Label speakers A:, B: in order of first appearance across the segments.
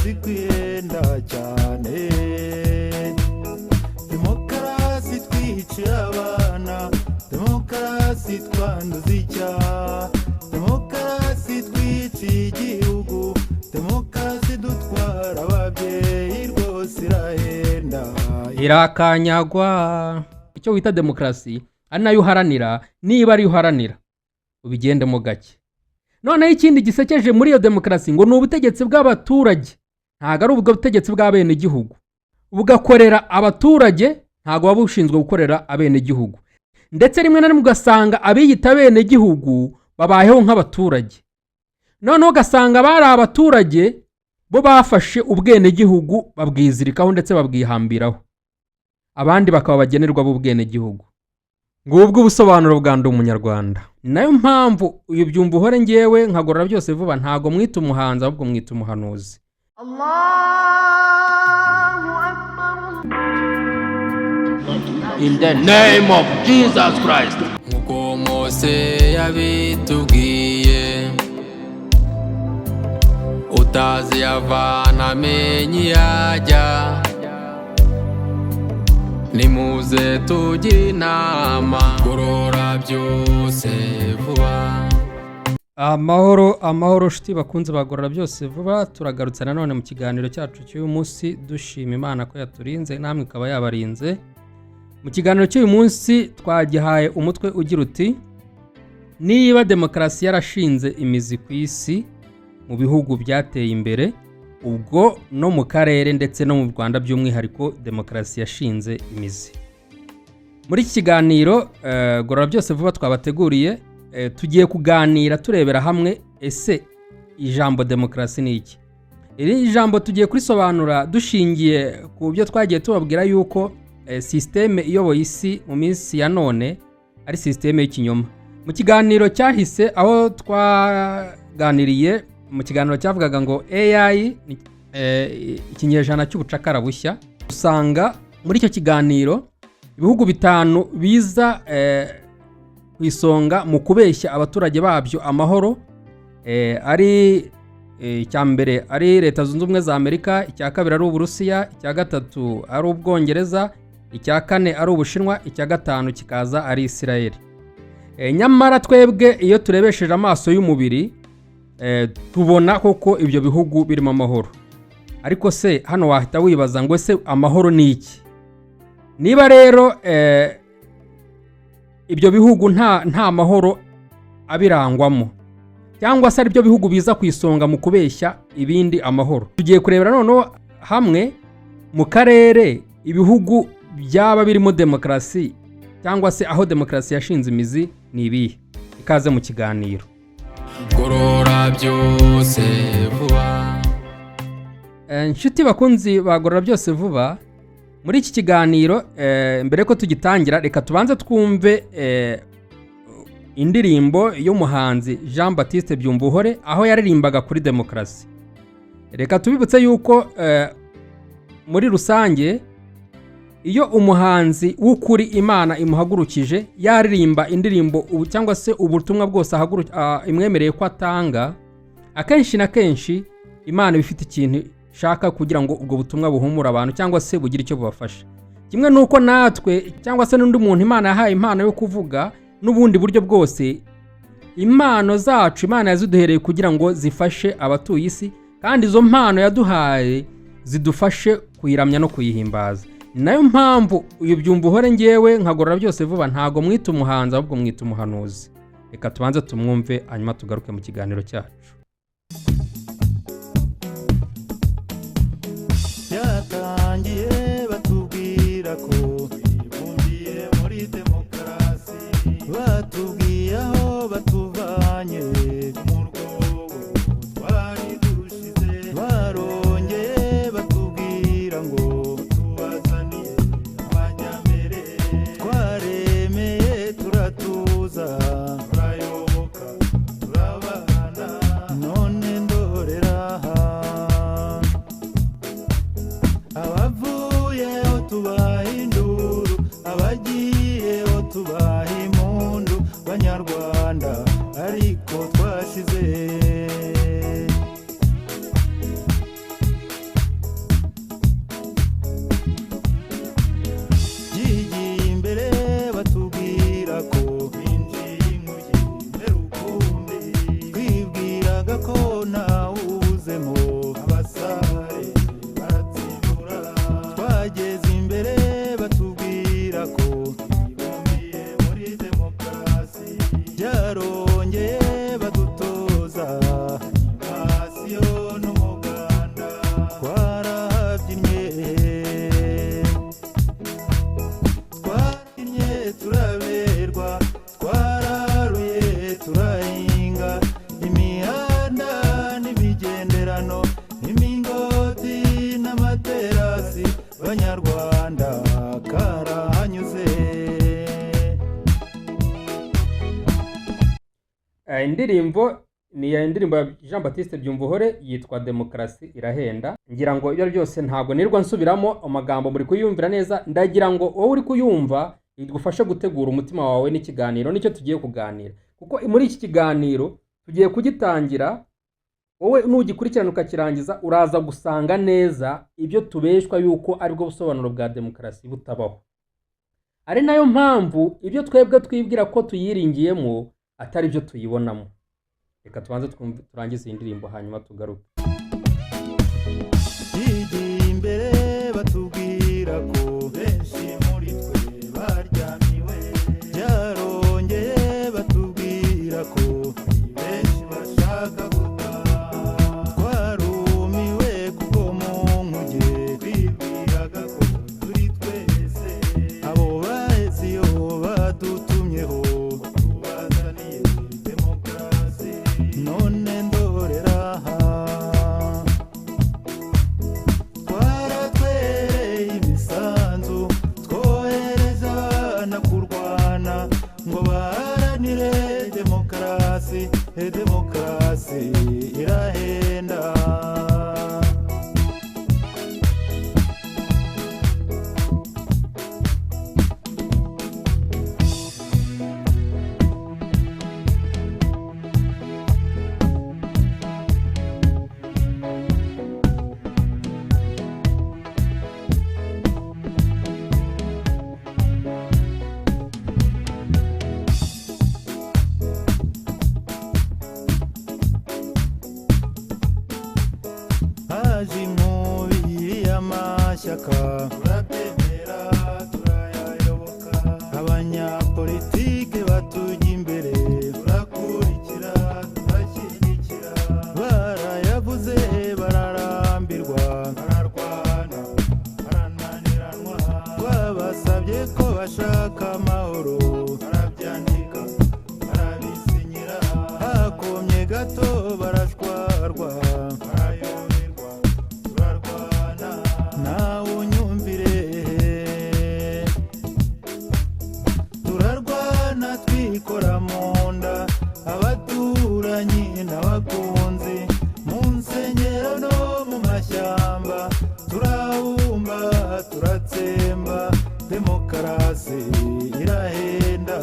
A: Uzi kwihenda cyane. Demokarasi twicira abana, demokarasi twanduza icyaha, demokarasi twiciye igihugu, demokarasi dutwara ababyeyi, rwose irahenda.
B: Irakanyagwa. Icyo wita demokarasi ari nayo uharanira, niba ariyo uharanira, ubigendemo gake. Noneho ikindi gisekeje muri iyo demokarasi, ngo ni ubutegetsi bw'abaturage, ntabwo ari ubwo butegetsi bw'abenegihugu, bugakorera abaturage, ntabwo buba bushinzwe gukorera abenegihugu. Ndetse rimwe na rimwe ugasanga abiyita abenegihugu babayeho nk'abaturage. Noneho ugasanga bari abaturage bo bafashe ubwenegihugu babwizirikaho, ndetse babwihambiraho, abandi bakaba bagenerwa b'ubwenegihugu. Ngubwo ubusobanuro bwa Ndi Umunyarwanda. Ni nayo mpamvu uyu Byumvuhore, ngewe nkagorora byose vuba, ntabwo mwita umuhanzi, ahubwo mwita umuhanuzi.
C: الله أكبر.
D: In the name of Jesus Christ.
E: Nk'uko Mose yabitubwiye, utazi yavana amenye iyo ajya. Nimuze tujye inama, gorora byose vuba.
B: Amahoro, amahoro, nshuti bakunze bagorora byose vuba. Turagarutse nanone mu kiganiro cyacu cy'uyu munsi, dushima Imana ko yaturinze, namwe ikaba yabarinze. Mu kiganiro cy'uyu munsi twagihaye umutwe ugira uti: "Niba demokarasi yarashinze imizi ku isi mu bihugu byateye imbere, ubwo no mu karere ndetse no mu Rwanda by'umwihariko demokarasi yashinze imizi." Muri iki kiganiro Gorora Byose Vuba twabateguriye, tugiye kuganira turebera hamwe: ese ijambo demokarasi ni iki? Iri jambo tugiye kurisobanura dushingiye ku byo twagiye tubabwira yuko sisiteme iyoboye isi mu minsi ya none ari sisiteme y'ikinyoma. Mu kiganiro cyahise, aho twaganiriye mu kiganiro cyavugaga ngo AI ni ikinyejana cy'ubucakara bushya, usanga muri icyo kiganiro ibihugu bitanu biza ku isonga mu kubeshya abaturage babyo amahoro ari icya mbere ari Leta Zunze Ubumwe za Amerika, icya kabiri ari Uburusiya, icya gatatu ari Ubwongereza, icya kane ari Ubushinwa, icya gatanu kikaza ari Isirayeli. Nyamara twebwe iyo turebesheje amaso y'umubiri, tubona koko ibyo bihugu birimo amahoro. Ariko se hano wahita wibaza ngo: ese amahoro ni iki? Niba rero ibyo bihugu nta mahoro abirangwamo, cyangwa se aribyo bihugu biza ku isonga mu kubeshya ibindi amahoro, tugiye kurebera noneho hamwe mu karere ibihugu byaba birimo demokarasi, cyangwa se aho demokarasi yashinze imizi ni ibihe. Ikaze mu kiganiro.
E: Gorora byose vuba.
B: Inshuti bakunzi bagorora byose vuba, muri iki kiganiro, mbere ko tugitangira, reka tubanze twumve indirimbo y'umuhanzi Jean Baptiste Byumvuhore, aho yaririmbaga kuri demokarasi. Reka tubibutse yuko muri rusange iyo umuhanzi w'ukuri Imana imuhagurukije yaririmba indirimbo cyangwa se ubutumwa bwose imwemereye ko atanga, akenshi na kenshi Imana iba ifite ikintu ishaka kugira ngo ubwo butumwa buhumure abantu cyangwa se bugire icyo bubafasha. Kimwe n'uko natwe cyangwa se n'undi muntu Imana yahaye impano yo kuvuga n'ubundi buryo bwose, impano zacu Imana yaziduhereye kugira ngo zifashe abatuye isi, kandi izo mpano yaduhaye zidufashe kuyiramya no kuyihimbaza. Ni nayo mpamvu uyu Byumvuhore, ngewe nkagorora byose vuba, ntabwo mwita umuhanzi, ahubwo mwita umuhanuzi. Reka tubanze tumwumve, hanyuma tugaruke mu kiganiro cyacu.
A: Byatangiye batubwira ko bibumbiye muri demokarasi, batubwiye aho batuvanye mu rwobo twari dushize, barongeye batubwira ngo tubazaniye amajyambere, twaremeye turatuza, turayoboka, turabana.
B: Indirimbo ni iya indirimbo ya Jean Baptiste Byumvuhore yitwa Demokarasi Irahenda. Ngira ngo ibyo byose ntabwo nirwa nsubiramo amagambo, muri kuyumvira neza. Ndagira ngo wowe uri kuyumva igufashe gutegura umutima wawe n'ikiganiro nicyo tugiye kuganira, kuko muri iki kiganiro tugiye kugitangira, wowe nugikurikirana ukakirangiza uraza gusanga neza ibyo tubeshwa yuko aribwo busobanuro bwa demokarasi butabaho, ari nayo mpamvu ibyo twebwe twibwira ko tuyiringiyemo atari byo tuyibonamo. Reka tubanze twumve, turangize iyi ndirimbo, hanyuma tugaruke.
A: Yigiye imbere batubwira ko benshi muri twe baryamiwe, byarongeye batubwira ko benshi bashaka gutaha. Twarumiwe kuko mu nkuge twibwiraga ko turi twese, abo baheze iyo badutumyeho tubazaniye demokarasi, none ndorera aha. Twaratwereye imisanzu, twohereza abana kurwana ngo baharanire demokarasi. Demokarasi irahenda. Haje inkubi y'amashyaka, turabyemera turayayoboka. Abanyapolitike batujya imbere, turakurikira turashyigikira. Barayavuze bararambirwa, bararwana barananiranwa. Twabasabye ko bashaka amahoro, barabyandika barabisinyira. Hakomye gato barashwarwa, barayoberwa, turarwana nawe unyumvire. Turarwana twikora mu nda, abaturanyi n'abakunzi, mu nsengero no mu mashyamba, turabumba turatsemba. Demokarasi irahenda.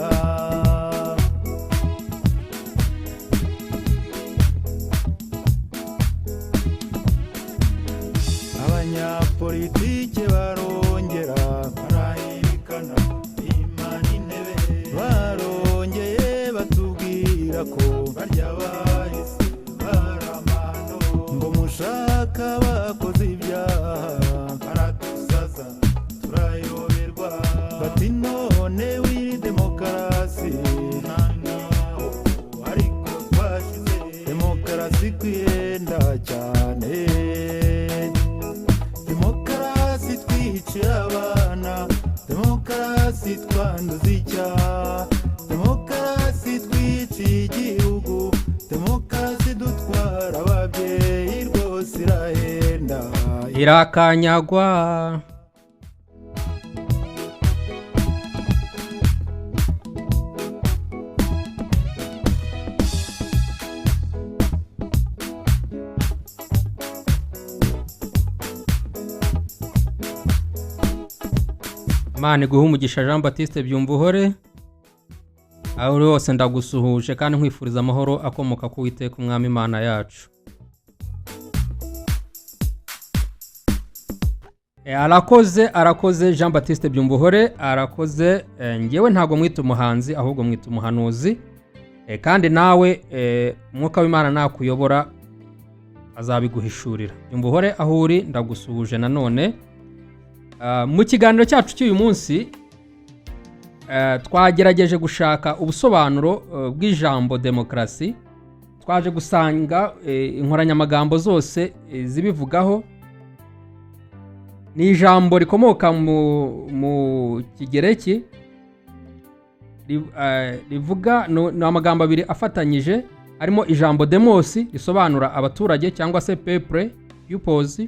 A: Abanyapolitike barongera barahirikana imana intebe, barongeye batubwira ko barya bahise baramano, ngo mushaka bakoze ibyaha, baradusaza turayoberwa. Bati none wiri demokarasi naho, ariko twashize demokarasi kwihenda cyane. Demokarasi twicira abana, demokarasi twanduza icyaha, demokarasi twiciye igihugu, demokarasi dutwara ababyeyi, rwose irahenda.
B: Irakanyagwa. Imana iguhe umugisha Jean Baptiste Byumvuhore, aho uri hose ndagusuhuje kandi nkwifuriza amahoro akomoka ku Uwiteka Umwami Imana yacu. Arakoze, arakoze Jean Baptiste Byumvuhore arakoze. Ngewe ntabwo mwita umuhanzi, ahubwo mwita umuhanuzi. Kandi nawe umwuka w'Imana nakuyobora azabiguhishurira. Byumvuhore, aho uri ndagusuhuje nanone. Mu kiganiro cyacu cy'uyu munsi twagerageje gushaka ubusobanuro bw'ijambo demokarasi. Twaje gusanga inkoranyamagambo zose zibivugaho ni ijambo rikomoka mu Kigereki, rivuga ni amagambo abiri afatanyije, harimo ijambo demosi risobanura abaturage cyangwa se peuple, pupils,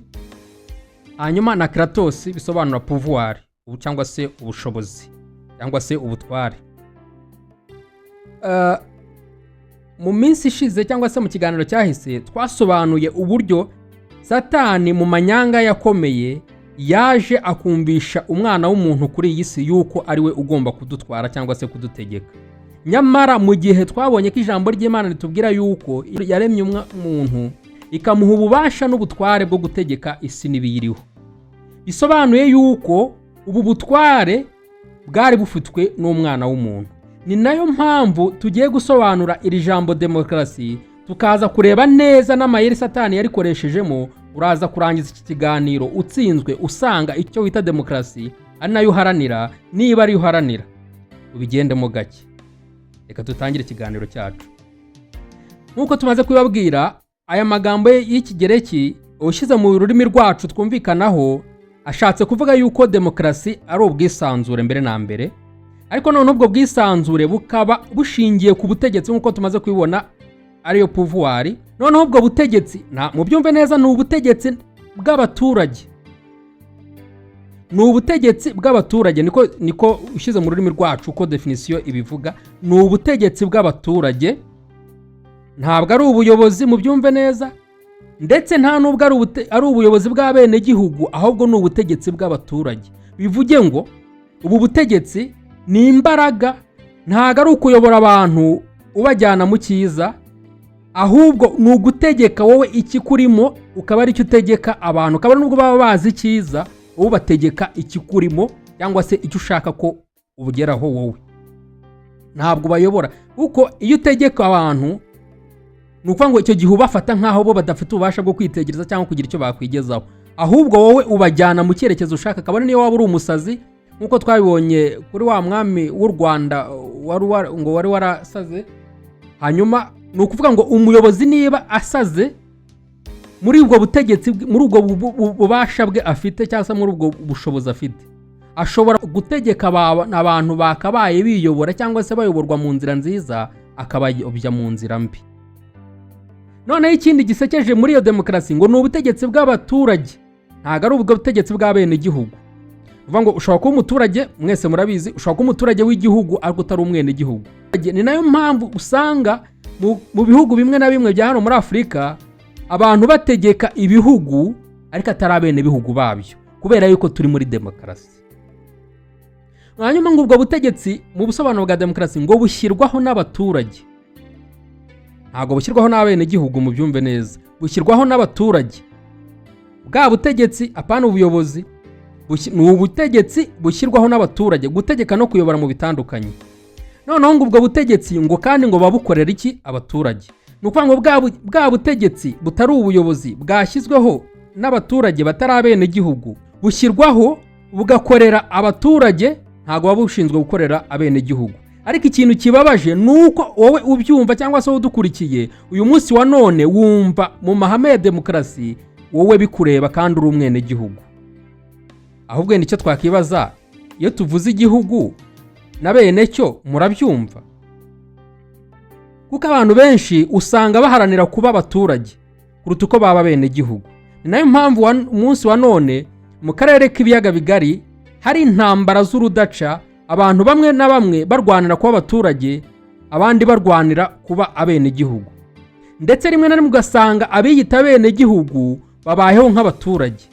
B: hanyuma na kratos bisobanura pouvoir ubu cyangwa se ubushobozi cyangwa se ubutware. Mu minsi ishize cyangwa se mu kiganiro cyahise, twasobanuye uburyo Satani mu manyanga yakomeye yaje akumvisha umwana w'umuntu kuri iyi si yuko ari we ugomba kudutwara cyangwa se kudutegeka. Nyamara mu gihe twabonye ko ijambo ry'Imana ritubwira yuko yaremye umuntu ikamuha ububasha n'ubutware bwo gutegeka isi n'ibiyiriho, bisobanuye yuko ubu butware bwari bufitwe n'umwana w'umuntu. Ni nayo mpamvu tugiye gusobanura iri jambo demokarasi, tukaza kureba neza n'amayeri Satani yarikoresheje. Uraza kurangiza iki kiganiro utsinzwe, usanga icyo wita demokarasi ari nayo uharanira. Niba ariyo uharanira, ubigendemo gake. Reka dutangire ikiganiro cyacu. Nk'uko tumaze kubibabwira, aya magambo y'Ikigereki ushyize mu rurimi rwacu twumvikanaho ashatse kuvuga yuko demokarasi ari ubwisanzure mbere na mbere, ariko none ubwo bwisanzure bukaba bushingiye ku butegetsi, nk'uko tumaze kubibona, ariyo pouvoir. Noneho ubwo butegetsi, mubyumve neza, ni ubutegetsi bw'abaturage, ni ubutegetsi bw'abaturage. Niko ushyize mu rurimi rwacu uko définition ibivuga, ni ubutegetsi bw'abaturage, ntabwo ari ubuyobozi, mubyumve neza. Ndetse nta nubwo ari ubuyobozi bw'abenegihugu, ahubwo ni ubutegetsi bw'abaturage. Bivuge ngo ubu butegetsi ni imbaraga, ntabwo ari ukuyobora abantu ubajyana mu cyiza, ahubwo ni ugutegeka wowe ikikurimo, ukaba aricyo utegeka abantu, ukaba nubwo baba bazi icyiza, wowe ubategeka ikikurimo cyangwa se icyo ushaka ko ubugeraho wowe. Ntabwo ubayobora, kuko iyo utegeka abantu, ni ukuvuga ngo icyo gihe ubafata nk'aho bo badafite ububasha bwo kwitegereza cyangwa kugira icyo bakwigezaho, ahubwo wowe ubajyana mu cyerekezo ushaka, kabone niyo waba uri umusazi, nk'uko twabibonye kuri wa mwami w'u Rwanda ngo wari warasaze. Hanyuma ni ukuvuga ngo umuyobozi niba asaze muri ubwo butegetsi, muri ubwo bubasha bwe afite cyangwa se muri ubwo bushobozi afite, ashobora gutegeka abantu bakabaye biyobora cyangwa se bayoborwa mu nzira nziza, akabayobya mu nzira mbi. Noneho ikindi gisekeje muri iyo demokarasi, ngo ni ubutegetsi bw'abaturage, ntabwo ari ubwo butegetsi bw'abenegihugu. Uvuga ngo ushobora kuba umuturage, mwese murabizi, ushobora kuba umuturage w'igihugu ariko utari umwenegihugu. Ni nayo mpamvu usanga mu bihugu bimwe na bimwe bya hano muri Afurika abantu bategeka ibihugu ariko atari abenegihugu babyo, kubera yuko turi muri demokarasi. Hanyuma ngo ubwo butegetsi mu busobanuro bwa demokarasi ngo bushyirwaho n'abaturage, ntabwo bushyirwaho n'abenegihugu, mubyumve neza, bushyirwaho n'abaturage. Bwa butegetsi, apana ubuyobozi, ni ubutegetsi bushyirwaho n'abaturage, gutegeka no kuyobora mu bitandukanye. Noneho ngo ubwo butegetsi ngo kandi ngo babukorera iki abaturage? Ni ukuvuga ngo bwa butegetsi butari ubuyobozi, bwashyizweho n'abaturage batari abenegihugu, bushyirwaho bugakorera abaturage, ntabwo buba bushinzwe gukorera abenegihugu. Ariko ikintu kibabaje ni uko wowe ubyumva cyangwa se wowe udukurikiye uyu munsi wa none, wumva mu mahame ya demokarasi wowe bikureba kandi uri umwenegihugu. Ahubwo nicyo twakibaza, iyo tuvuze igihugu na bene cyo murabyumva? Kuko abantu benshi usanga baharanira kuba abaturage kuruta uko baba abenegihugu. Ni nayo mpamvu umunsi wa none mu karere k'Ibiyaga Bigari hari intambara z'urudaca, abantu bamwe na bamwe barwanira kuba abaturage, abandi barwanira kuba abenegihugu. Ndetse rimwe na rimwe ugasanga abiyita abenegihugu babayeho nk'abaturage,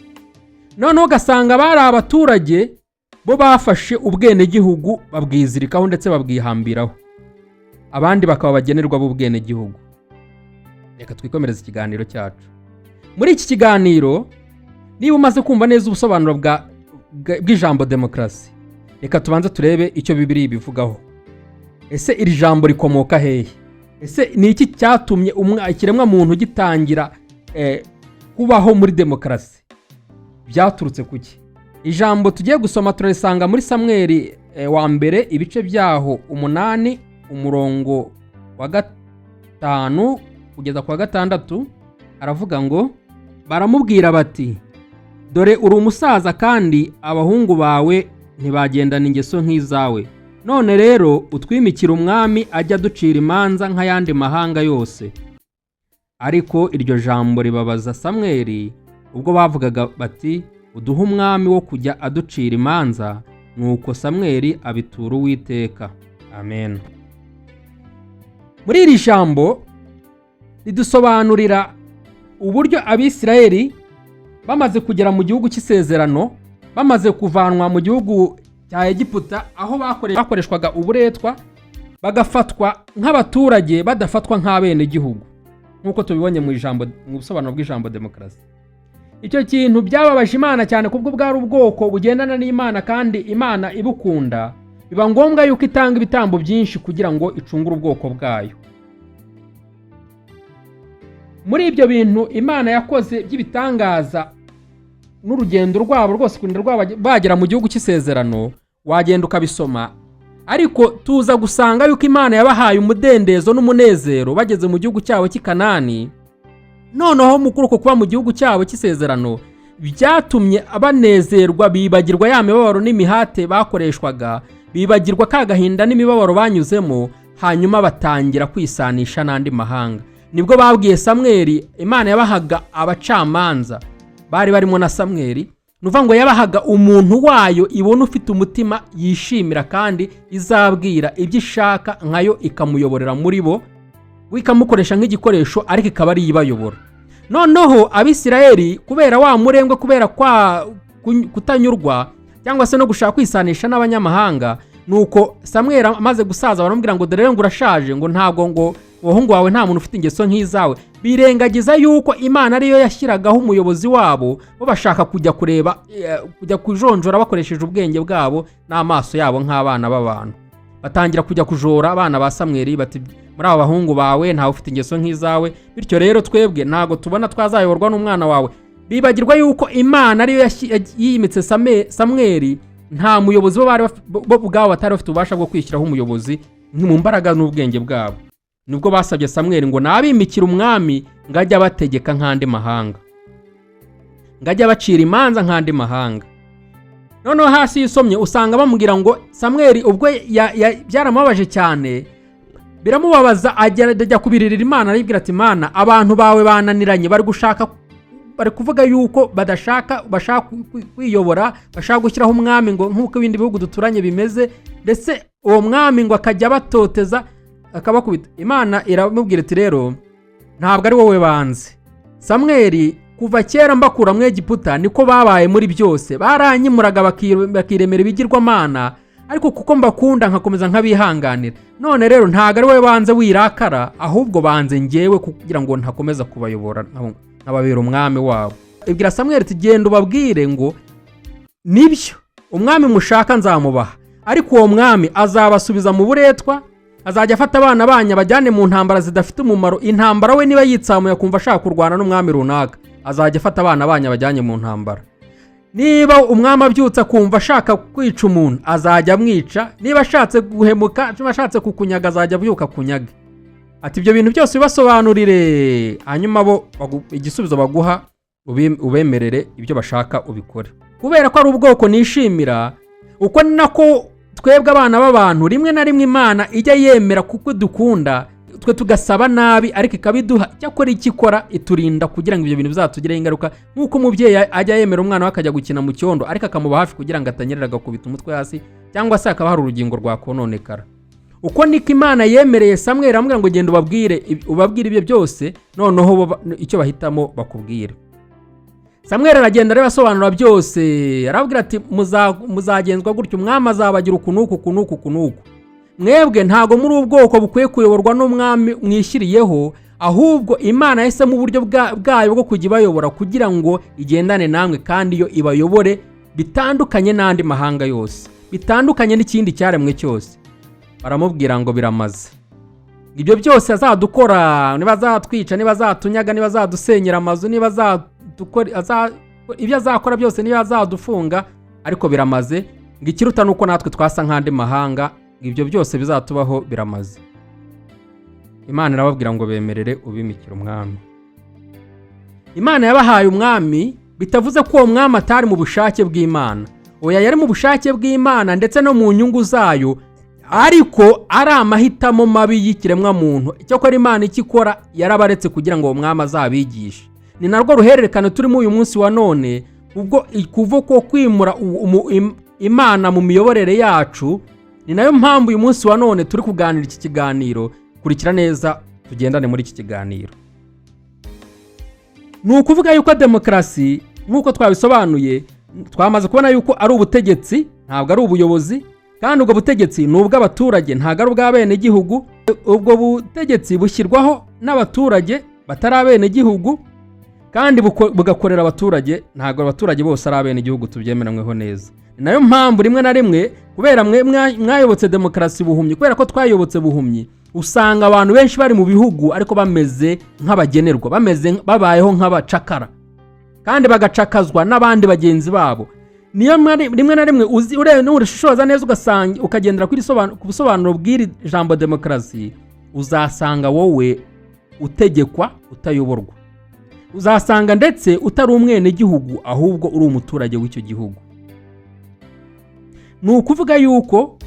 B: noneho ugasanga bari abaturage bo bafashe ubwenegihugu babwizirikaho ndetse babwihambiraho, abandi bakaba bagenerwa b'ubwenegihugu. Reka twikomereze ikiganiro cyacu. Muri iki kiganiro, niba umaze kumva neza ubusobanuro bw'ijambo demokarasi, reka tubanze turebe icyo Bibiliya ibivugaho. Ese iri jambo rikomoka hehe? Ese ni iki cyatumye ikiremwamuntu gitangira kubaho muri demokarasi? Byaturutse ku ki? Ijambo tugiye gusoma turarisanga muri Samweri wa mbere, ibice byaho 8, umurongo wa 5 kugeza ku wa 6. Aravuga ngo: "Baramubwira bati: 'Dore uri umusaza, kandi abahungu bawe ntibagendana ingeso nk'izawe. None rero utwimikira umwami ajya aducira imanza nk'ayandi mahanga yose.' Ariko iryo jambo ribabaza Samweli ubwo bavugaga bati: 'Uduhe umwami wo kujya aducira imanza.' Nuko Samweli abitura Uwiteka." Amen. Muri iri jambo ridusobanurira uburyo Abisirayeli bamaze kugera mu gihugu cy'isezerano, bamaze kuvanwa mu gihugu cya Egiputa aho bakoreshwaga uburetwa, bagafatwa nk'abaturage badafatwa nk'abenegihugu, nk'uko tubibonye mu ijambo, mu busobanuro bw'ijambo demokarasi. Icyo kintu byababaje Imana cyane, kubwo bwari ubwoko bugendana n'Imana kandi Imana ibukunda. Biba ngombwa yuko itanga ibitambo byinshi kugira ngo icungure ubwoko bwayo. Muri ibyo bintu Imana yakoze by'ibitangaza n'urugendo rwabo rwose kurinda rwabo bagera mu gihugu cy'isezerano, wagenda ukabisoma, ariko tuza gusanga yuko Imana yabahaye umudendezo n'umunezero bageze mu gihugu cyabo cy'i Kanani. Noneho muri uko kuba mu gihugu cyabo cy'isezerano byatumye banezerwa, bibagirwa ya mibabaro n'imihate bakoreshwaga, bibagirwa ka gahinda n'imibabaro banyuzemo, hanyuma batangira kwisanisha n'andi mahanga. Nibwo babwiye Samweli. Imana yabahaga abacamanza bari barimo na Samweli, ni ukuvuga ngo yabahaga umuntu wayo ibona ufite umutima yishimira kandi izabwira ibyo ishaka, nkayo ikamuyoborera muri bo, we ikamukoresha nk'igikoresho, ariko ikaba ariyo ibayobora. Noneho Abisirayeli, kubera wa murengwe, kubera kwa kutanyurwa cyangwa se no gushaka kwisanisha n'abanyamahanga, nuko Samweli amaze gusaza baramubwira ngo: "Dore rero ngo urashaje, ngo ntabwo ngo abahungu bawe nta muntu ufite ingeso nk'izawe." Birengagiza yuko Imana ariyo yashyiragaho umuyobozi wabo, bo bashaka kujya kureba, kujya kujonjora bakoresheje ubwenge bwabo n'amaso yabo nk'abana b'abantu. Batangira kujya kujora abana ba Samweli, bati: "Muri aba bahungu bawe ntawe ufite ingeso nk'izawe, bityo rero twebwe ntabwo tubona twazayoborwa n'umwana wawe." Bibagirwa yuko Imana ariyo yimitse Samweli. Nta muyobozi bo bari bo ubwabo batari bafite ububasha bwo kwishyiraho umuyobozi mu mbaraga n'ubwenge bwabo. Nibwo basabye Samweli ngo nabimikire umwami, ngo ajye abategeka nk'andi mahanga, ngo ajye abacira imanza nk'andi mahanga. Noneho hasi iyo usomye usanga bamubwira ngo Samweli ubwo byaramubabaje cyane, biramubabaza, ajya kubiririra Imana, aribwira ati: "Imana, abantu bawe bananiranye, bari gushaka, bari kuvuga yuko badashaka, bashaka kwiyobora, bashaka gushyiraho umwami ngo nk'uko ibindi bihugu duturanye bimeze, ndetse uwo mwami ngo akajya abatoteza, akabakubita." Imana iramubwira iti: "Rero ntabwo ari wowe banze, Samweli. Kuva kera mbakura mu Egiputa niko babaye muri byose, baranyimuraga bakiremera ibigirwamana, ariko kuko mbakunda nkakomeza nkabihanganira. None rero ntabwo ari wowe banze, wirakara, ahubwo banze ngewe kugira ngo ntakomeza kubayobora nkababera umwami wabo." Ibwira Samweli iti: "Genda ubabwire ngo nibyo, umwami mushaka nzamubaha, ariko uwo mwami azabasubiza mu buretwa, azajya afata abana banyu abajyane mu ntambara zidafite umumaro. Intambara we niba yitsamuye akumva ashaka kurwana n'umwami runaka, azajya afata abana banyu abajyanye mu ntambara. Niba umwami abyutse akumva ashaka kwica umuntu, azajya amwica. Niba ashatse guhemuka, niba ashatse kukunyaga, azajya abyuka akunyage." Ati: "Ibyo bintu byose ubibasobanurire, hanyuma bo igisubizo baguha ubemerere ibyo bashaka ubikore, kubera ko ari ubwoko nishimira." Uko ni nako twebwe abana b'abantu rimwe na rimwe Imana ijya yemera kuko dukunda, twe tugasaba nabi ariko ikabiduha. Icyakora icyo ikora, iturinda kugira ngo ibyo bintu bizatugireho ingaruka, nk'uko umubyeyi ajya yemera umwana we akajya gukina mu cyondo, ariko akamuba hafi kugira ngo atanyerera agakubita umutwe hasi, cyangwa se hakaba hari urugingo rwakononekara. Uko niko Imana yemereye Samweli, aramubwira ngo: "Genda ubabwire ibyo byose, noneho bo icyo bahitamo bakubwire." Samweli aragenda arabibasobanura byose, arababwira ati: "Muzagenzwa gutyo, umwami azabagira uku n'uku, uku n'uku, uku n'uku. Mwebwe ntabwo muri ubwoko bukwiye kuyoborwa n'umwami mwishyiriyeho, ahubwo Imana yahisemo uburyo bwayo bwo kujya ibayobora kugira ngo igendane namwe, kandi iyo ibayobore bitandukanye n'andi mahanga yose, bitandukanye n'ikindi cyaremwe cyose." Baramubwira ngo: "Biramaze, ibyo byose azadukora, niba azatwica, niba azatunyaga, niba azadusenyera amazu, niba azadukora ibyo azakora byose, niba azadufunga, ariko biramaze, ngo ikiruta ni uko natwe twasa nk'andi mahanga, ngo ibyo byose bizatubaho biramaze." Imana irababwira ngo: "Bemerere ubimikira umwami." Imana yabahaye umwami, bitavuze ko uwo mwami atari mu bushake bw'Imana. Oya, yari mu bushake bw'Imana ndetse no mu nyungu zayo, ariko ari amahitamo mabi y'ikiremwamuntu. Icyakora Imana icyo ikora, yarabaretse kugira ngo uwo mwami azabigishe. Ni narwo ruhererekane turimo uyu munsi wa none, ubwo kuva ko kwimura Imana mu miyoborere yacu. Ni nayo mpamvu uyu munsi wa none turi kuganira iki kiganiro. Kurikira neza, tugendane muri iki kiganiro. Ni ukuvuga yuko demokarasi, nk'uko twabisobanuye, twamaze kubona yuko ari ubutegetsi, ntabwo ari ubuyobozi. Kandi ubwo butegetsi ni ubw'abaturage, ntabwo ari ubw'abenegihugu. Ubwo butegetsi bushyirwaho n'abaturage batari abenegihugu, kandi bugakorera abaturage. Ntabwo abaturage bose ari abenegihugu, tubyemeranyweho neza. Ni nayo mpamvu rimwe na rimwe, kubera mwe mwayobotse demokarasi buhumyi, kubera ko twayobotse buhumyi, usanga abantu benshi bari mu bihugu ariko bameze nk'abagenerwa, bameze babayeho nk'abacakara, kandi bagacakazwa n'abandi bagenzi babo. Niyo rimwe na rimwe uzi ureba n'urushishoza neza, ugasanga ukagendera ku busobanuro bw'iri jambo demokarasi, uzasanga wowe utegekwa, utayoborwa. Uzasanga ndetse utari umwenegihugu, ahubwo uri umuturage w'icyo gihugu. Ni ukuvuga yuko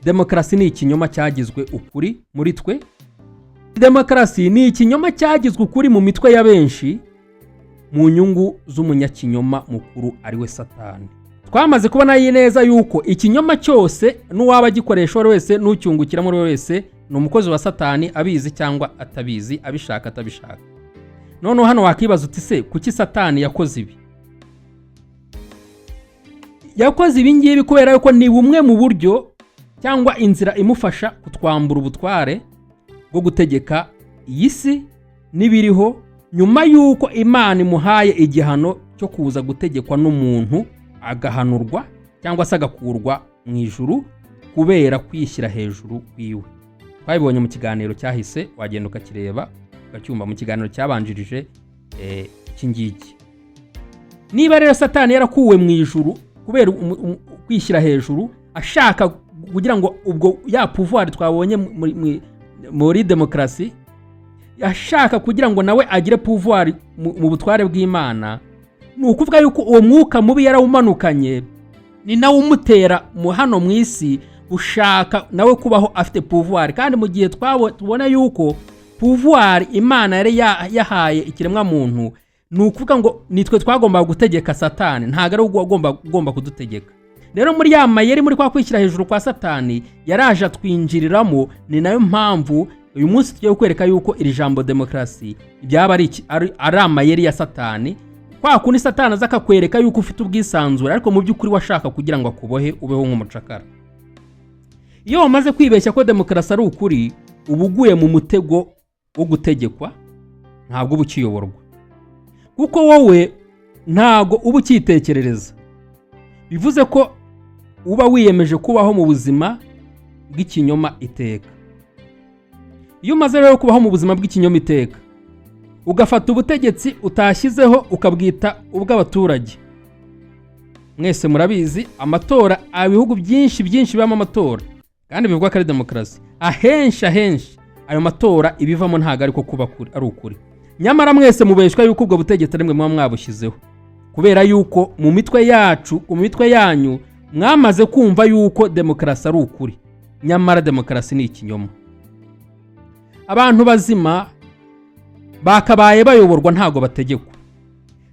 B: demokarasi ni ikinyoma cyagizwe ukuri muri twe. Demokarasi ni ikinyoma cyagizwe ukuri mu mitwe ya benshi, mu nyungu z'umunyakinyoma mukuru, ari we Satani. Twamaze kubona neza yuko ikinyoma cyose, n'uwaba agikoresha uwo ari wese, n'ucyungukiramo uwo ari we wese, ni umukozi wa Satani, abizi cyangwa atabizi, abishaka atabishaka. Noneho hano wakibaza uti: "Se kuki Satani yakoze ibi?" Yakoze ibi ngibi kubera yuko ni bumwe mu buryo cyangwa inzira imufasha kutwambura ubutware bwo gutegeka iyi si n'ibiriho, nyuma y'uko Imana imuhaye igihano cyo kuza gutegekwa n'umuntu, agahanurwa cyangwa se agakurwa mu ijuru kubera kwishyira hejuru kwiwe. Twabibonye mu kiganiro cyahise, wagenda ukakireba, ukacyumva mu kiganiro cyabanjirije iki ngiki. Niba rero Satani yarakuwe mu ijuru kubera kwishyira hejuru, ashaka kugira ngo ubwo ya pouvoir twabonye muri demokarasi, ashaka kugira ngo nawe agire pouvoir mu butware bw'Imana, ni ukuvuga yuko uwo mwuka mubi yarawumanukanye, ni nawe umutera mu hano mu isi ushaka nawe kubaho afite pouvoir. Kandi mu gihe tubona yuko pouvoir Imana yari yahaye ikiremwamuntu, ni ukuvuga ngo nitwe twagombaga gutegeka Satani, ntabwo ari we ugomba kudutegeka. Rero muri ya mayeri, muri kwa kwishyira hejuru kwa Satani, yaraje atwinjiriramo. Ni nayo mpamvu uyu munsi tugiye kwereka yuko iri jambo demokarasi byaba ari amayeri ya Satani. Kwa kundi Satani aza akakwereka yuko ufite ubwisanzure, ariko mu by'ukuri washaka kugira ngo akubohe, ubeho nk'umucakara. Iyo wamaze kwibeshya ko demokarasi ari ukuri, uba uguye mu mutego wo gutegekwa, ntabwo uba ukiyoborwa, kuko wowe ntabwo uba ukitekerereza. Bivuze ko uba wiyemeje kubaho mu buzima bw'ikinyoma iteka. Iyo umaze rero kubaho mu buzima bw'ikinyoma iteka, ugafata ubutegetsi utashyizeho ukabwita ubw'abaturage, mwese murabizi amatora, ibihugu byinshi byinshi bibamo amatora kandi bivugwa ko ari demokarasi, ahenshi ahenshi ayo matora ibivamo ntabwo ariko kuba ari ukuri. Nyamara mwese mubeshwa yuko ubwo butegetsi ari mwe muba mwabushyizeho, kubera yuko mu mitwe yacu, mu mitwe yanyu, mwamaze kumva yuko demokarasi ari ukuri. Nyamara demokarasi ni ikinyoma. Abantu bazima bakabaye bayoborwa, ntabwo bategekwa.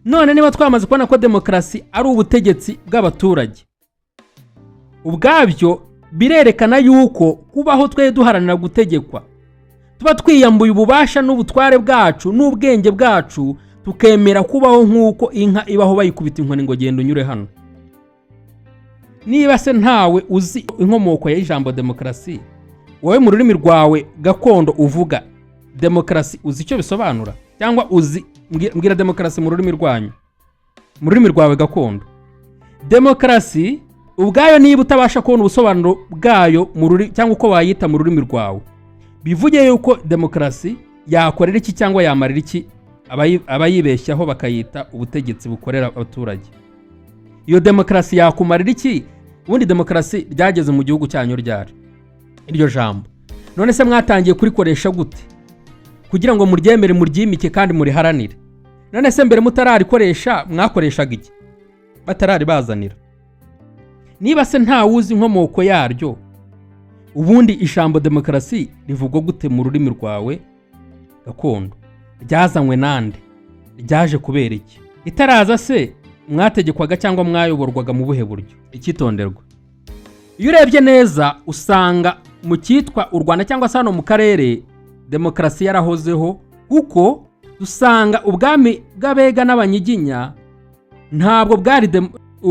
B: None niba twamaze kubona ko demokarasi ari ubutegetsi bw'abaturage, ubwabyo birerekana yuko kubaho twe duharanira gutegekwa, tuba twiyambuye ububasha n'ubutware bwacu n'ubwenge bwacu, tukemera kubaho nk'uko inka ibaho bayikubita inkoni ngo genda unyure hano. Niba se ntawe uzi inkomoko y'ijambo demokarasi, wowe mu rurimi rwawe gakondo uvuga demokarasi, uzi icyo bisobanura? Cyangwa uzi, mbwira demokarasi mu rurimi rwanyu, mu rurimi rwawe gakondo. Demokarasi ubwayo, niba utabasha kubona ubusobanuro bwayo mu ruri cyangwa uko wayita mu rurimi rwawe, bivuge yuko demokarasi yakorera iki cyangwa yamarira iki abayibeshyaho bakayita ubutegetsi bukorera abaturage? Iyo demokarasi yakumarira iki? Ubundi demokarasi ryageze mu gihugu cyanyu ryari iryo jambo? None se mwatangiye kurikoresha gute kugira ngo muryemere, muryimike kandi muriharanire? None se mbere mutararikoresha mwakoreshaga iki, batararibazanira? Niba se ntawuzi inkomoko yaryo, ubundi ijambo demokarasi rivugwa gute mu rurimi rwawe gakondo? Ryazanywe nande? Ryaje kubera iki? Itaraza se mwategekwaga cyangwa mwayoborwaga mu buhe buryo? Icyitonderwa: iyo umaze kwibeshya ko demokarasi ari ukuri, Iyo urebye neza, usanga mu cyitwa u Rwanda cyangwa se hano mu karere demokarasi yarahozeho, kuko usanga ubwami bw'Abega n'Abanyiginya ntabwo bwari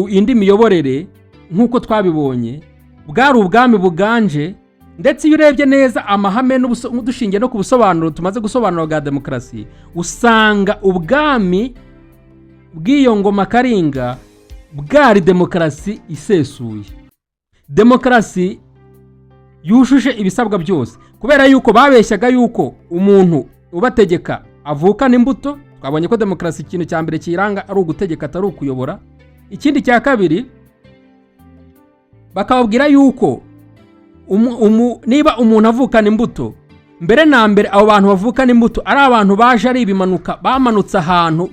B: indi miyoborere nk'uko twabibonye, bwari ubwami buganje. Ndetse iyo urebye neza amahame dushingiye no ku busobanuro tumaze gusobanura bwa demokarasi, usanga ubwami bw'iyo ngoma Karinga bwari demokarasi isesuye, demokarasi yujuje ibisabwa byose, kubera yuko babeshyaga yuko umuntu ubategeka avukana imbuto. Twabonye ko demokarasi ikintu cya mbere kiyiranga ari ugutegeka, atari ukuyobora. Ikindi cya kabiri, bakababwira yuko niba umuntu avukana imbuto, mbere na mbere abo bantu bavukana imbuto ari abantu baje ari ibimanuka, bamanutse ahantu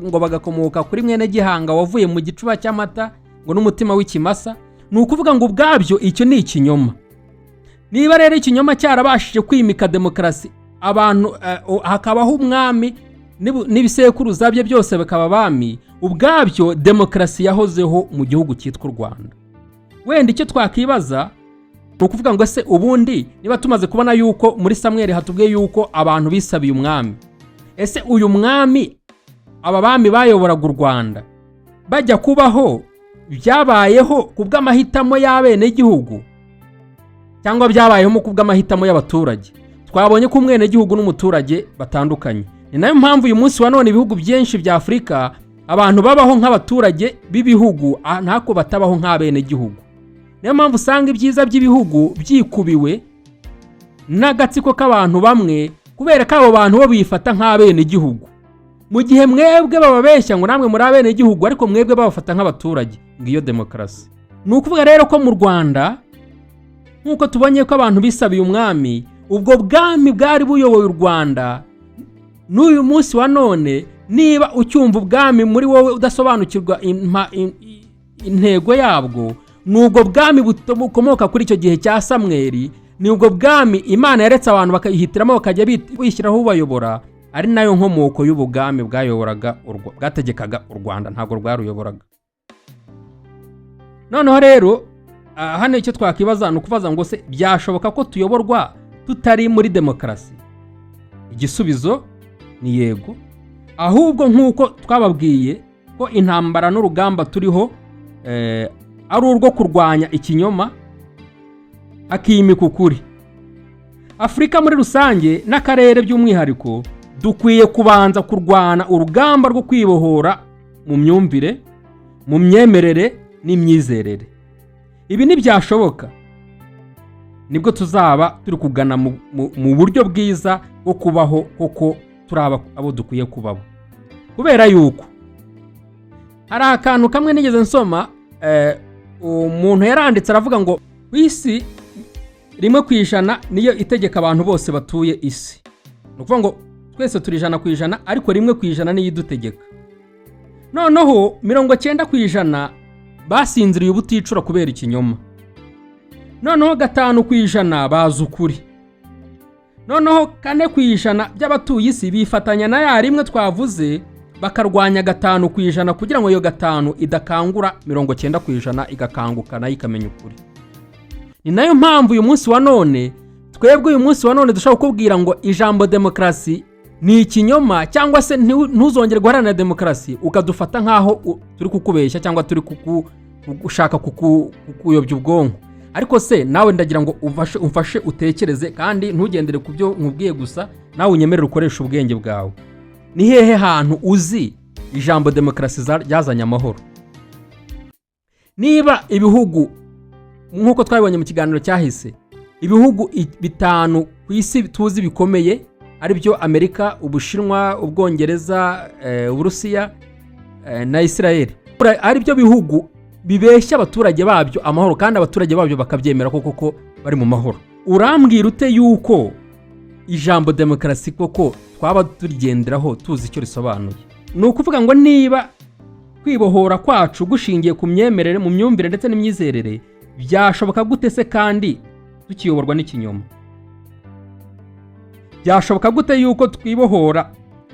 B: ngo bagakomoka kuri mwene Gihanga wavuye mu gicuba cy'amata ngo n'umutima w'ikimasa. Ni ukuvuga ngo ubwabyo icyo ni ikinyoma. Niba rero ikinyoma cyarabashije kwimika demokarasi, abantu hakabaho umwami n'ibisekuruza bye byose bakaba abami, ubwabyo demokarasi yahozeho mu gihugu cyitwa u Rwanda. Wenda icyo twakibaza ni ukuvuga ngo ese ubundi niba tumaze kubona yuko muri Samweri hatubwiye yuko abantu bisabiye umwami, ese uyu mwami, aba bami bayoboraga u Rwanda bajya kubaho, byabayeho ku bw'amahitamo y'abenegihugu cyangwa byabayeho ku bw'amahitamo y'abaturage? Twabonye ko umwenegihugu n'umuturage batandukanye. Ni nayo mpamvu uyu munsi wa none ibihugu byinshi bya Afurika abantu babaho nk'abaturage b'ibihugu, ntako batabaho nk'abenegihugu. Niyo mpamvu usanga ibyiza by'ibihugu byikubiwe n'agatsiko k'abantu bamwe, kubera ko abo bantu bo bifata nk'abenegihugu, mu gihe mwebwe bababeshya ngo namwe muri abenegihugu, ariko mwebwe babafata nk'abaturage. Ngiyo demokarasi. Ni ukuvuga rero ko mu Rwanda, nk'uko tubonye ko abantu bisabiye umwami, ubwo bwami bwari buyoboye u Rwanda n'uyu munsi wa none. Niba ucyumva ubwami muri wowe udasobanukirwa intego yabwo, ni ubwo bwami bukomoka kuri icyo gihe cya Samweri. Ni ubwo bwami Imana yaretse abantu bakayihitiramo, bakajya bishyiraho ubayobora, ari nayo nkomoko y'ubwami bwayoboraga bwategekaga u Rwanda, ntabwo rwaruyoboraga. Noneho rero hano icyo twakibaza ni ukubaza ngo se byashoboka ko tuyoborwa tutari muri demokarasi? Igisubizo ni yego. Ahubwo nk'uko twababwiye ko intambara n'urugamba turiho ari urwo kurwanya ikinyoma hakimika ukuri, Afurika muri rusange n'akarere by'umwihariko dukwiye kubanza kurwana urugamba rwo kwibohora mu myumvire, mu myemerere n'imyizerere. Ibi ntibyashoboka, nibwo tuzaba turi kugana mu buryo bwiza bwo kubaho koko turi abo dukwiye kubaho. Kubera yuko hari akantu kamwe nigeze nsoma, umuntu yaranditse aravuga ngo ku isi 1% niyo itegeka abantu bose batuye isi. Ni ukuvuga ngo twese turi 100%, ariko 1% niyo idutegeka. Noneho 90% basinziriye ubuticura kubera ikinyoma. Noneho 5% bazi ukuri. Noneho 4% by'abatuye isi bifatanya na ya rimwe twavuze, bakarwanya 5% kugira ngo iyo 5 idakangura 90%, igakanguka nayo ikamenya ukuri. Ni nayo mpamvu uyu munsi wa none, twebwe uyu munsi wa none dushobora kukubwira ngo ijambo demokarasi ni ikinyoma, cyangwa se ntuzongere guharanira demokarasi, ukadufata nk'aho turi kukubeshya cyangwa turi gushaka kukuyobya ubwonko. Ariko se nawe ndagira ngo umfashe utekereze, kandi ntugendere ku byo nkubwiye gusa, nawe unyemerere ukoreshe ubwenge bwawe. Ni hehe hantu uzi ijambo demokarasi ryazanye amahoro? Niba ibihugu, nk'uko twabibonye mu kiganiro cyahise, ibihugu 5 ku isi tuzi bikomeye, ari byo Amerika, Ubushinwa, Ubwongereza, Uburusiya na Israel, ari byo bihugu bibeshya abaturage babyo amahoro, kandi abaturage babyo bakabyemera ko koko bari mu mahoro, urambwira ute yuko ijambo demokarasi koko twaba turigenderaho tuzi icyo risobanuye? Ni ukuvuga ngo niba kwibohora kwacu gushingiye ku myemerere, mu myumvire ndetse n'imyizerere, byashoboka gute se kandi tukiyoborwa n'ikinyoma? Byashoboka gute yuko twibohora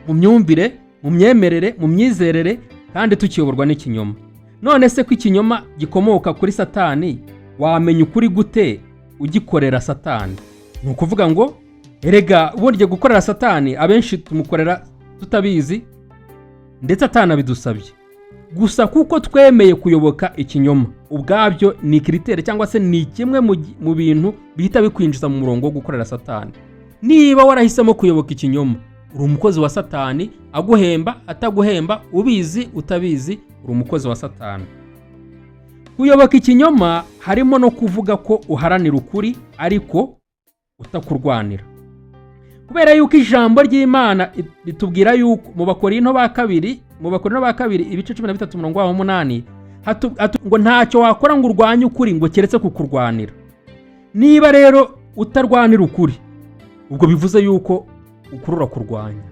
B: mu myumvire, mu myemerere, mu myizerere kandi tukiyoborwa n'ikinyoma? None se ko ikinyoma gikomoka kuri Satani, Wamenya ukuri gute ugikorera Satani? Ni ukuvuga ngo erega burya gukorera Satani, abenshi tumukorera tutabizi, ndetse atanabidusabye, gusa kuko twemeye kuyoboka ikinyoma. Ubwabyo ni critère, cyangwa se ni kimwe mu bintu bihita bikwinjiza mu murongo wo gukorera Satani. Niba warahisemo kuyoboka ikinyoma, uri umukozi wa Satani, aguhemba, ataguhemba, ubizi, utabizi, uri umukozi wa Satani. Kuyoboka ikinyoma harimo no kuvuga ko uharanira ukuri ariko utakurwanira, kubera yuko ijambo ry'Imana ritubwira yuko mu Bakorinto ba kabiri ibice 13, umurongo waho 8, ngo ntacyo wakora ngo urwanye ukuri, ngo keretse kukurwanira. Niba rero utarwanira ukuri, ubwo bivuze yuko ukuri urakurwanya.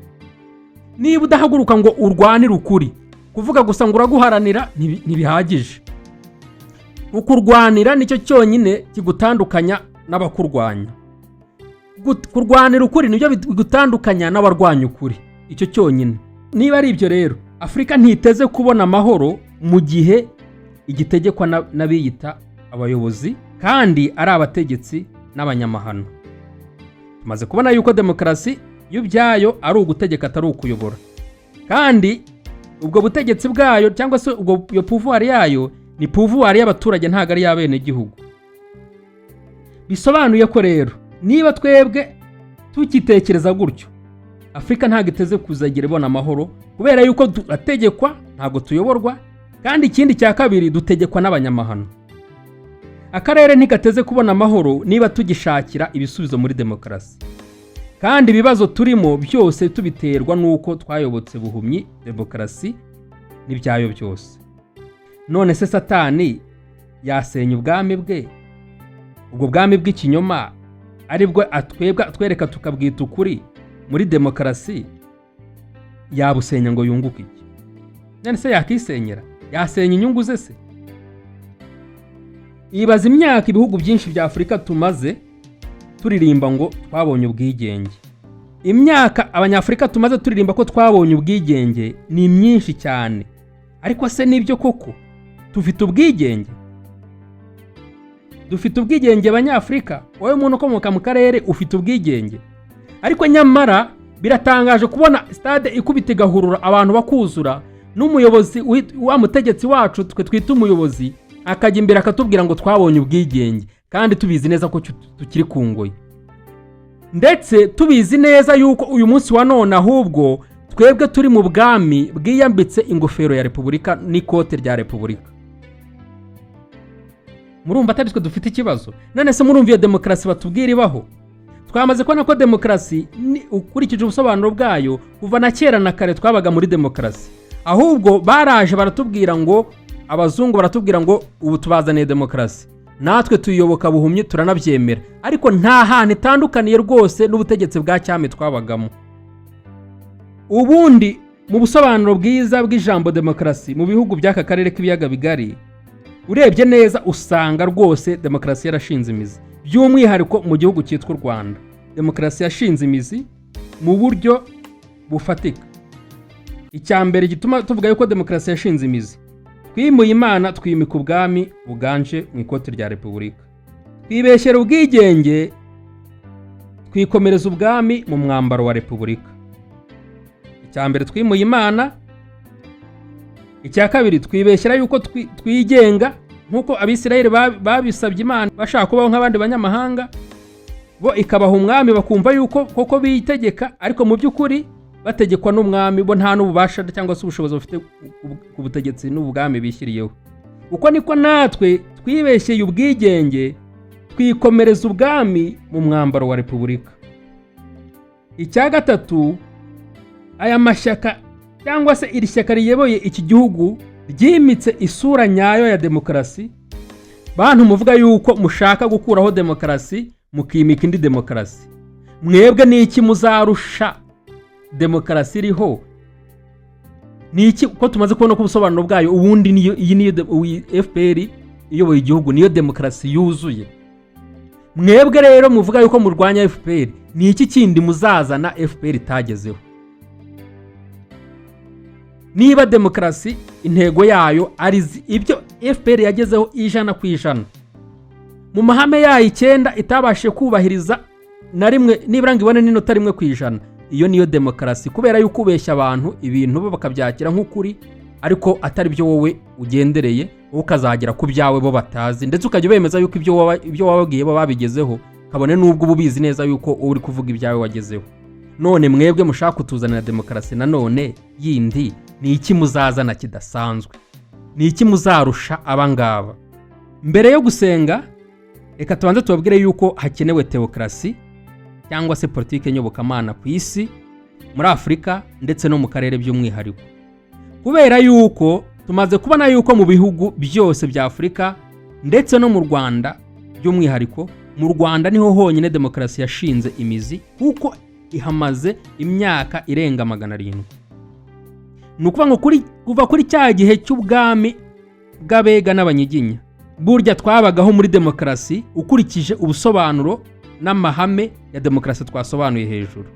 B: Niba udahaguruka ngo urwanire ukuri, kuvuga gusa ngo uraguharanira ntibihagije. Ukurwanira nicyo cyonyine kigutandukanya n'abakurwanya. Kurwanira ukuri nibyo bigutandukanya n'abarwanya ukuri, icyo cyonyine. Niba ari ibyo rero, Afurika ntiteze kubona amahoro mu gihe igitegekwa n'abiyita abayobozi kandi ari abategetsi n'abanyamahano. Tumaze kubona yuko demokarasi yo ubyayo ari ugutegeka, atari ukuyobora, kandi ubwo butegetsi bwayo, cyangwa se ubwo iyo pouvoir yayo, ni pouvoir y'abaturage, ntabwo ari iy'abenegihugu. Bisobanuye ko rero niba twebwe tukitekereza gutyo, Afurika ntabwo iteze kuzagira ibona amahoro, kubera yuko turategekwa, ntabwo tuyoborwa. Kandi ikindi cya kabiri, dutegekwa n'abanyamahano. Akarere ntigateze kubona amahoro niba tugishakira ibisubizo muri demokarasi, kandi ibibazo turimo byose tubiterwa n'uko twayobotse buhumyi demokarasi n'ibyayo byose. None se Satani yasenya ubwami bwe, ubwo bwami bw'ikinyoma aribwo atwebwe atwereka tukabwita ukuri muri demokarasi, yabusenya ngo yunguke iki? None se yakisenyera, yasenya inyungu ze se? Ibaza imyaka ibihugu byinshi bya Afurika tumaze turirimba ngo twabonye ubwigenge. Imyaka Abanyafurika tumaze turirimba ko twabonye ubwigenge ni myinshi cyane, ariko se nibyo koko dufite ubwigenge? Dufite ubwigenge Abanyafurika? Wowe muntu ukomoka mu karere, ufite ubwigenge? Ariko nyamara biratangaje kubona stade ikubita igahurura, abantu bakuzura, n'umuyobozi wa mutegetsi wacu twe twita umuyobozi akajya imbere akatubwira ngo twabonye ubwigenge, kandi tubizi neza ko tukiri ku ngoyi, ndetse tubizi neza yuko uyu munsi wa none ahubwo twebwe turi mu bwami bwiyambitse ingofero ya repubulika n'ikote rya repubulika. Murumva atari twe dufite ikibazo? None se murumva iyo demokarasi batubwira ibaho? Twamaze kubona ko demokarasi, ukurikije ubusobanuro bwayo, kuva na kera na kare twabaga muri demokarasi. Ahubwo baraje baratubwira ngo, abazungu baratubwira ngo ubu tubazaniye demokarasi, natwe tuyiyoboka buhumyi, turanabyemera, ariko nta hantu itandukaniye rwose n'ubutegetsi bwa cyami twabagamo. Ubundi mu busobanuro bwiza bw'ijambo demokarasi mu bihugu by'aka karere k'ibiyaga bigari, urebye neza usanga rwose demokarasi yarashinze imizi. By'umwihariko mu gihugu cyitwa u Rwanda, demokarasi yashinze imizi mu buryo bufatika. Icya mbere gituma tuvuga yuko demokarasi yashinze imizi: twimuye Imana, twimika ubwami buganje mu ikoti rya repubulika. Twibeshyera ubwigenge, twikomereza ubwami mu mwambaro wa repubulika. Icya mbere, twimuye Imana. Icya kabiri, twibeshyera yuko twigenga nk'uko Abisirayeli babisabye Imana bashaka kubaho nk'abandi banyamahanga, bo ikabaha umwami, bakumva yuko koko bitegeka, ariko mu by'ukuri bategekwa n'umwami, bo nta n'ububasha cyangwa se ubushobozi bafite ku butegetsi n'ubwami bishyiriyeho. Uko niko natwe twibeshyeye ubwigenge, twikomereza ubwami mu mwambaro wa repubulika. Icya gatatu, aya mashyaka cyangwa se iri shyaka riyoboye iki gihugu ryimitse isura nyayo ya demokarasi. Bantu muvuga yuko mushaka gukuraho demokarasi mukimika indi demokarasi, mwebwe ni iki muzarusha demokarasi iriho? Ni iki, ko tumaze kubona ko ubusobanuro bwayo ubundi niyo iyi, niyo FPR iyoboye igihugu, niyo demokarasi yuzuye? Mwebwe rero muvuga yuko murwanya FPR, ni iki kindi muzazana FPR itagezeho? Niba demokarasi intego yayo ari ibyo FPR yagezeho 100%. Mu mahame yayo 9 itabashije kubahiriza na rimwe, nibura ngo ibone n'inota 1%. Iyo niyo demokarasi, kubera yuko ubeshya abantu ibintu bo bakabyakira nk'ukuri, ariko atari byo wowe ugendereye. Wowe ukazagera ku byawe bo batazi, ndetse ukajya ubemeza yuko ibyo wababwiye bo babigezeho, kabone n'ubwo uba ubizi neza yuko wowe uri kuvuga ibyawe wagezeho. None mwebwe mushaka kutuzanira demokarasi nanone yindi, ni iki muzazana kidasanzwe? Ni iki muzarusha abangaba? Mbere yo gusenga, reka tubanze tubabwire yuko hakenewe tewokarasi cyangwa se politike nyobokamana ku isi, muri Afurika ndetse no mu karere by'umwihariko, kubera yuko tumaze kubona yuko mu bihugu byose bya Afurika ndetse no mu Rwanda by'umwihariko, mu Rwanda niho honyine demokarasi yashinze imizi, kuko ihamaze imyaka irenga 700. Ni ukuvuga ngo kuva kuri cya gihe cy'ubwami bw'Abega n'Abanyiginya, burya twabagaho muri demokarasi ukurikije ubusobanuro n'amahame ya demokarasi twasobanuye hejuru.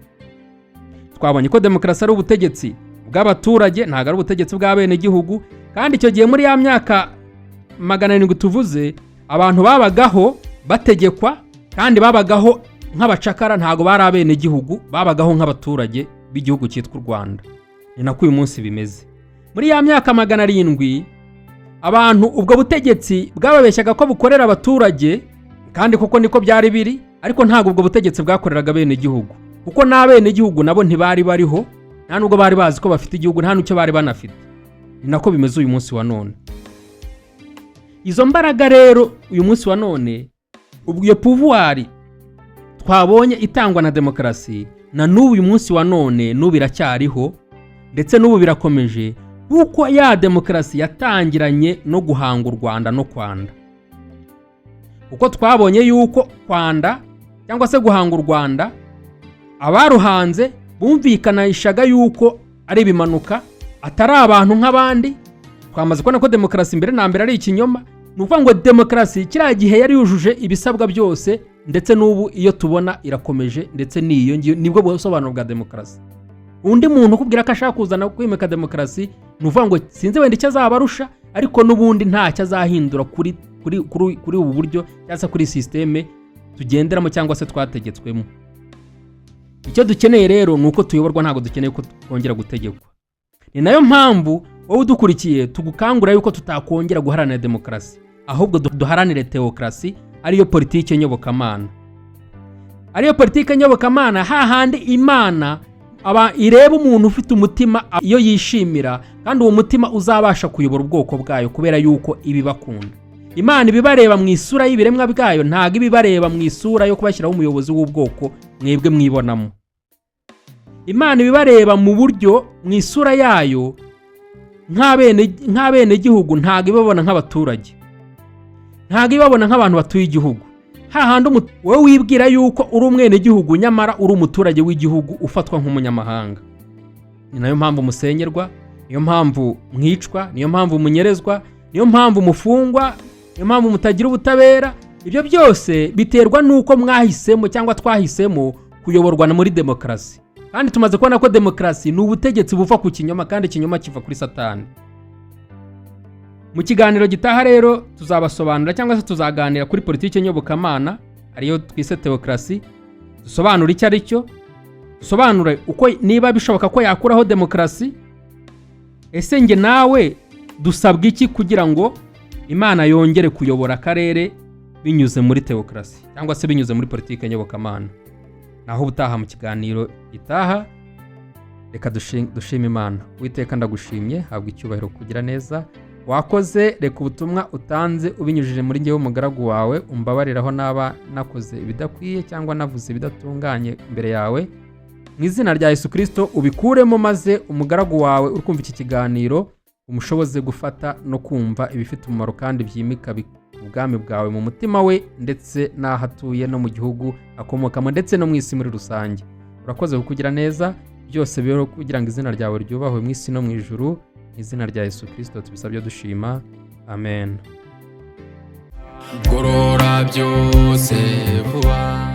B: Twabonye ko demokarasi ari ubutegetsi bw'abaturage, ntabwo ari ubutegetsi bw'abenegihugu. Kandi icyo gihe, muri ya myaka 700 tuvuze, abantu babagaho bategekwa kandi babagaho nk'abacakara, ntabwo bari abenegihugu, babagaho nk'abaturage b'igihugu cyitwa u Rwanda. Ni nako uyu munsi bimeze. Muri ya myaka 700, abantu ubwo butegetsi bwababeshyaga ko bukorera abaturage, kandi koko niko byari biri, ariko ntabwo ubwo butegetsi bwakoreraga abenegihugu, kuko n'abenegihugu nabo ntibari bariho, nta nubwo bari bazi ko bafite igihugu, nta n'icyo bari banafite. Ni nako bimeze uyu munsi wa none. Izo mbaraga rero uyu munsi wa none, ubwo iyo pouvoir twabonye itangwa na demokarasi, na n'ubu uyu munsi wa none, n'ubu iracyariho, ndetse n'ubu birakomeje, kuko ya demokarasi yatangiranye no guhanga u Rwanda no kwanda, kuko twabonye yuko kwanda cyangwa se guhanga u Rwanda, abaruhanze bumvikanishaga yuko ari ibimanuka, atari abantu nk'abandi. Twamaze kubona ko demokarasi mbere na mbere ari ikinyoma. Ni ukuvuga ngo demokarasi kiriya gihe yari yujuje ibisabwa byose, ndetse n'ubu iyo tubona irakomeje, ndetse n'iyo ngiyo nibwo busobanuro bwa demokarasi. Undi muntu ukubwira ko ashaka kuzana kwimika demokarasi, ni ukuvuga ngo sinzi wenda icyo azaba arusha, ariko n'ubundi ntacyo azahindura kuri ubu buryo cyangwa se kuri système tugenderamo cyangwa se twategetswemo. Icyo dukeneye rero ni uko tuyoborwa, ntabwo dukeneye ko twongera gutegekwa. Ni nayo mpamvu wowe udukurikiye tugukangurira yuko tutakongera guharanira demokarasi, ahubwo duharanire tewokarasi, ariyo politike nyobokamana, ariyo politike nyobokamana, hahandi Imana aba ireba umuntu ufite umutima iyo yishimira, kandi uwo mutima uzabasha kuyobora ubwoko bwayo, kubera yuko ibibakunda. Imana ibibareba mu isura y'ibiremwa bwayo, ntabwo ibibareba mu isura yo kubashyiraho umuyobozi w'ubwoko mwebwe mwibonamo. Imana ibibareba mu buryo mu isura yayo nk'abenegihugu, ntabwo ibabona nk'abaturage, ntabwo ibabona nk'abantu batuye igihugu. Hahandi wowe wibwira yuko uri umwenegihugu, nyamara uri umuturage w'igihugu ufatwa nk'umunyamahanga. Ni nayo mpamvu musenyerwa, niyo mpamvu mwicwa, niyo mpamvu munyerezwa, niyo mpamvu mufungwa, niyo mpamvu mutagira ubutabera. Ibyo byose biterwa n'uko mwahisemo cyangwa twahisemo kuyoborwa na muri demokarasi, kandi tumaze kubona ko demokarasi ni ubutegetsi buva ku kinyoma, kandi ikinyoma kiva kuri Satani. Mu kiganiro gitaha rero tuzabasobanurira cyangwa se tuzaganira kuri politiki nyobokamana, ariyo twise tewokarasi, dusobanure icyo ari cyo, dusobanure uko niba bishoboka ko yakuraho demokarasi. Ese njye nawe dusabwa iki kugira ngo Imana yongere kuyobora akarere binyuze muri tewokarasi cyangwa se binyuze muri politiki nyobokamana? Naho ubutaha mu kiganiro gitaha. Reka dushime Imana. Uwiteka, ndagushimye, habwa icyubahiro kugira neza wakoze. Reka ubutumwa utanze ubinyujije muri njyewe umugaragu wawe, umbabariraho naba nakoze ibidakwiye cyangwa navuze ibidatunganye imbere yawe. Mu izina rya Yesu Kirisito ubikuremo, maze umugaragu wawe uri kumva iki kiganiro umushoboze gufata no kumva ibifite umumaro kandi byimika ubwami bwawe mu mutima we, ndetse n'aho atuye, no mu gihugu akomokamo, ndetse no mu isi muri rusange. Urakoze kukugira neza. Byose bibeho kugira ngo izina ryawe ryubahwe mu isi no mu ijuru. Mu izina rya Yesu Kirisito tubisabye dushima, amen.
E: Gorora byose vuba.